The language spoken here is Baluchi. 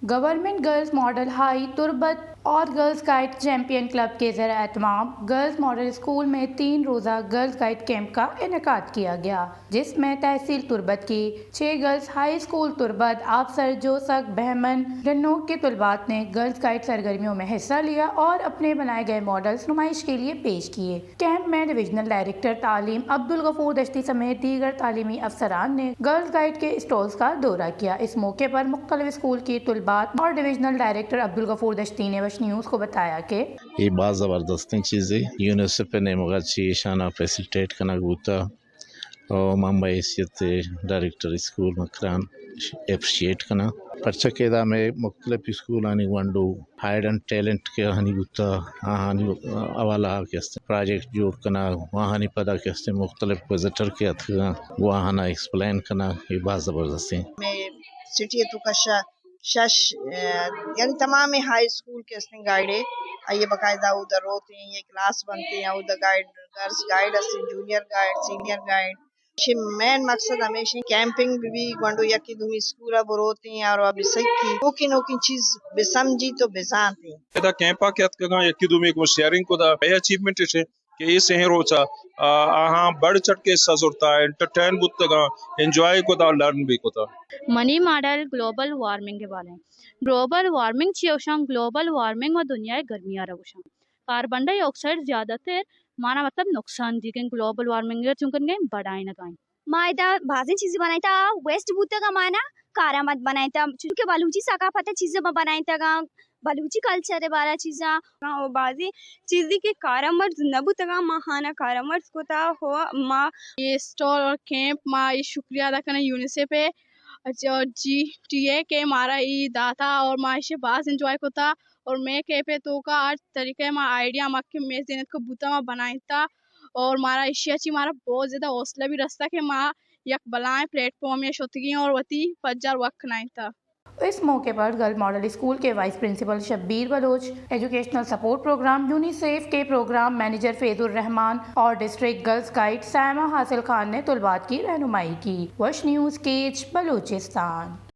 گورنمنٹ گرلز ماڈل ہائی تربت اور گرلز گائیڈ چیمپئن کلب کے زیر اہتمام گرلز ماڈل اسکول میں تین روزہ گرلز گائیڈ کیمپ کا انعقاد کیا گیا، جس میں تحصیل تربت کی چھ گرلز ہائی اسکول تربت، آفسر جوسک، بہمن، ڈنوک کے طلبات نے گرلز گائیڈ سرگرمیوں میں حصہ لیا اور اپنے بنائے گئے ماڈلز نمائش کے لیے پیش کیے۔ کیمپ میں ڈویژنل ڈائریکٹر تعلیم عبدالغفور دشتی سمیت دیگر تعلیمی افسران نے گرلز گائیڈ کے اسٹالز کا دورہ کیا۔ اس موقع پر مختلف اسکول کی طلبات اور ڈویژنل ڈائریکٹر عبدالغفور دشتی نے وش نیوز کو بتایا کہ اے باز زبردستیں چیزے۔ یونیسیف ءِ نیمگ ءَ چہ ایشاناں فیسیلیٹیٹ کنگ بوتہ۔ ءُ من بہ حیثیت ڈائریکٹر اسکول مکران اپریشیٹ کناں، پرچا کہ ادا مئے مختلف اسکولانی گونڈو ہائیڈن ٹیلنٹ کہ آہانی بوتہ، آہانی حوالہ ءَ کہ استیں پراجیکٹ جوڑ کنگ، آہانی پدا کہ استیں مختلف وزٹر کہ اتکگاں، گوں آہانا ایکسپلین کنگ، اے باز زبردستیں۔ مئے سٹی ءِ توکا شہ شش، ءَ، یعنی تمام ہائی اسکول کہ استیں گائیڈ ءَ، آئی ءَ باقاعدہ اودا روت ایں، یک کلاس بنت ایں، اودا گائیڈ، گرلز گائیڈ است ایں، جونیئر گائیڈ، سینئر گائیڈ۔ ایشی مین مقصد ہمیش ایں کیمپنگ بہ بی، گونڈو یکی دومی اسکول ءَ بروت ایں اور بہ سکی، نوکیں نوکیں چیز بہ سمجھی تو بہ زانت ایں۔ ادا کیمپ ءَ کہ اتکگاں، یکی دومی گوں شیئرنگ کتا، اے اچیومنٹ اش ایں۔ کہ اے سہیں روچ ءَ، آ، آہاں بڑھ چڑھ کے حصہ زرتا، انٹرٹین بوتگاں، انجوائے کتا، لرن بھی کتا۔ منی ماڈل گلوبل وارمنگ ءِ بارے ایں۔ گلوبل وارمنگ چی گوشاں؟ گلوبل وارمنگ ما دنیا ءِ گرمی ءَ را گوشاں۔ کاربن ڈائی آکسائیڈ زیادہ تر مارا مطلب نقصان دیگ ایں، گلوبل وارمنگ ءَ چون کنگ ایں، بڑھائینگ ءَ ایں۔ ما ادا بازیں چیزے بنائینتا، ویسٹ بوتگا ما نا کارآمد بنائینتا، چونکہ بلوچی ثقافت ءِ چیزے ما بنائینتگاں، بلوچی کلچر ءِ بارہ ءَ چیزاں۔ ہاں، او بازیں چیزے کہ کارآمد نہ بوتگاں، ما ہانا کارآمد کتا۔ ہو ما اے اسٹال اور کیمپ، ما اے شکریہ ادا کناں یونیسیف ءِ اور جی ٹی اے کہ مارا اے داتا اور ما ایشی باز انجوائے کتا۔ اور مئے کیمپ ءِ توکا ہر طریقہ ما آئیڈیا ما کہ مئے ذہن ءَ بوتا ما بنائینتا۔ اور مارا ایشی ءَ چی مارا بہت زیادہ حوصلہ بھی رستا کہ ما یک بلائیں پلیٹ فارمے ءَ شتگیں اور وتی پجار وت کنائینتا۔ اس موقع پر گرل ماڈل اسکول کے vice principal Shabbir Baloch, educational support programme UNICEF کے پروگرام مینیجر فیض الرحمان اور ڈسٹرکٹ گرلز گائیڈ سائمہ حاصل خان نے طلبات کی رہنمائی کی۔ وش نیوز کیچ بلوچستان۔